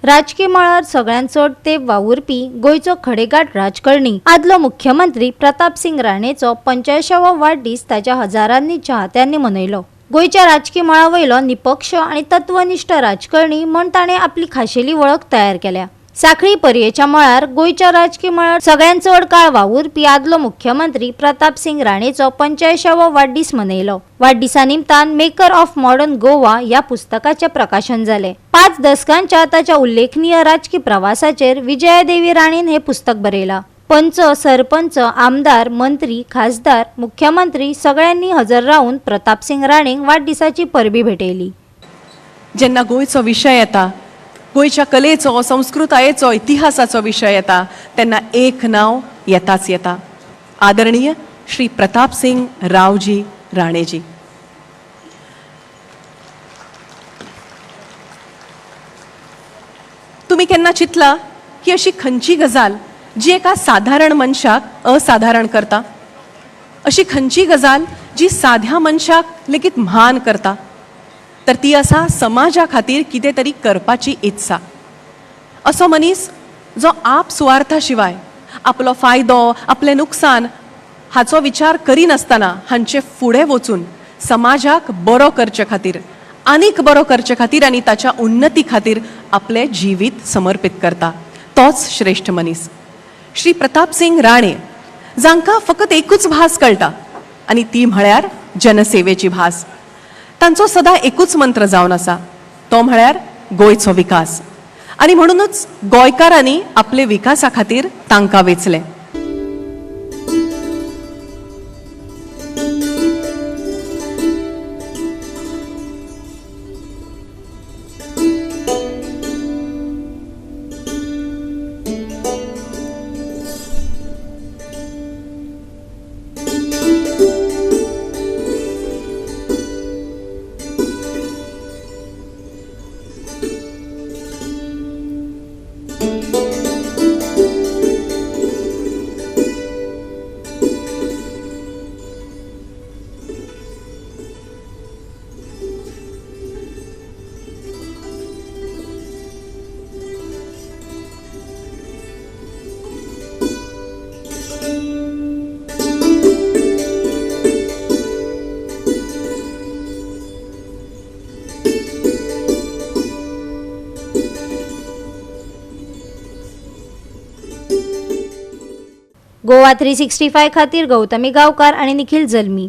राजकी मळार सगळ्यांत चड तेंप वावुरपी गोंयचो खडेगांठ राजकारणी आदलो मुख्यमंत्री प्रतापसिंग राणेचो 85वो वाडदीस ताच्या हजारांनी चाहत्यांनी मनयलो. गोंयच्या राजकी मळा वयलो निपक्ष आनी तत्वनिश्ठ राजकारणी म्हण ताणें आपली खाशेली वळख तयार केल्या. साखळी पर्येच्या मळार गोंयच्या राजकी मळार सगळ्यांत चड काळ वावुरपी आदलो मुख्यमंत्री प्रतापसिंग राणेचो 85वो वाडदीस मनयलो. वाडदिसा निमतान मेकर ऑफ मॉडर्न गोवा ह्या पुस्तकाचें प्रकाशन जालें. 5 दसकांच्या ताच्या उल्लेखनीय राजकी प्रवासाचेर विजयादेवी राणेन हें पुस्तक बरयलां. पंच, सरपंच, आमदार, मंत्री, खासदार, मुख्यमंत्री सगळ्यांनी हजर रावन प्रतापसिंग राणेक वाडदिसाची परबी भेटयली. जेन्ना गोंयचो विशय येता, गोंयच्या कलेचो, संस्कृतायेचो, इतिहासाचो विशय येता, तेन्ना एक नांव येताच येता, आदरणीय श्री प्रतापसिंग रावजी राणेजी. तुमी केन्ना चिंतला की अशी खंयची गजाल जी एका साधारण मनशाक असाधारण करता, अशी खंयची गजाल जी साध्या मनशाक लेगीत म्हान करता, तर ती आसा समाजा खातीर कितें तरी करपाची इत्सा. असो मनीस जो आप सुवार्था शिवाय आपलो फायदो, आपलें नुकसान हाचो विचार करिनासतना हांचे फुडें वचून समाजाक बरो करचे खातीर, आनीक बरो करचे खातीर आनी ताच्या उन्नती खातीर आपलें जिवीत समर्पीत करता, तोच श्रेश्ठ मनीस श्री प्रतापसिंग राणे, जांकां फकत एकूच भास कळटा आनी ती म्हळ्यार जनसेवेची भास. तांचो सदां एकूच मंत्र जावन आसा, तो म्हळ्यार गोंयचो विकास, आनी म्हणूनच गोंयकारांनी आपले विकासा खातीर तांकां वेंचलें. गोवा 365 खातीर गौतमी गांवकार आणि निखिल जल्मी.